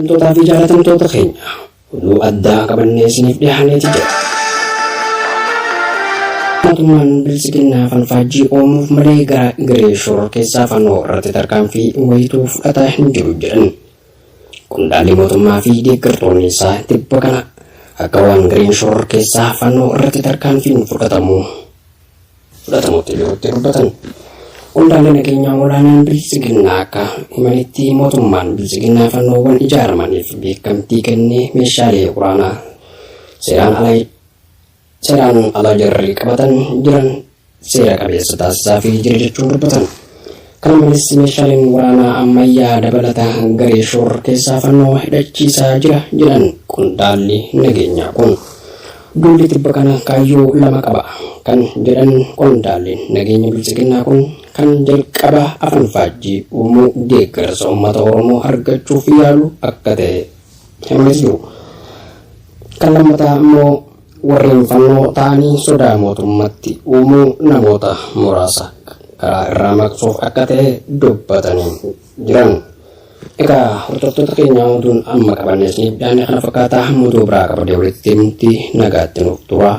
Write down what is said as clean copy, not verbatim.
Kabajamtootaa fi jaalatamtoota keenya oduu addaa qabannee isiniif dhiyaaneeti jira. Mootummaan biltsiginnaa fanfaajjii uumuuf malee gara garee shororkeessaa fannoo irratti tarkaanfii wayituu fudhataa hin jiru jedhan. Qondaalli mootummaa fi deeggartoonni isaa tibba kana akka waan gareen shororkeessaa fannoo irratti tarkaanfiin fudhatamu fudhatamutti jirutti dubbatan. Qondaalli nageenyaa olaanaan biltsiginnaa akka himanitti mootummaan biltsiginnaa fannoowwan ijaaramaniif beekamtii kennee meeshaalee waraanaa seeraan ala seeraan ala jarri qabatan jiran seera qabeessa taasisaa fi jira jechuun dubbatan. Kana malees meeshaaleen waraanaa ammayyaa dabalata garee shororkeessaa fannoo hidhachiisaa jira jedhan qondaalli nageenyaa kun. Duulli tibba kana kaayyoo lama qaba kan jedhan qondaalli nageenya biltsiginnaa kun kan jalqaba afanfaajjii uumuu deeggarsa uummata Oromoo argachuuf yaalu akka ta'e himanii jiru. Kan lammataa immoo warreen fannoo ta'anii sodaa mootummatti uumuu namoota muraasa karaa irraa maqsuuf akka ta'e dubbatanii jiran. Egaa hordoftoota keenya oduun amma qabanne isiniif dhiyaanne kana fakkaataa hamma oduu biraa qabadee walitti deemti nagaatti nuuf tura.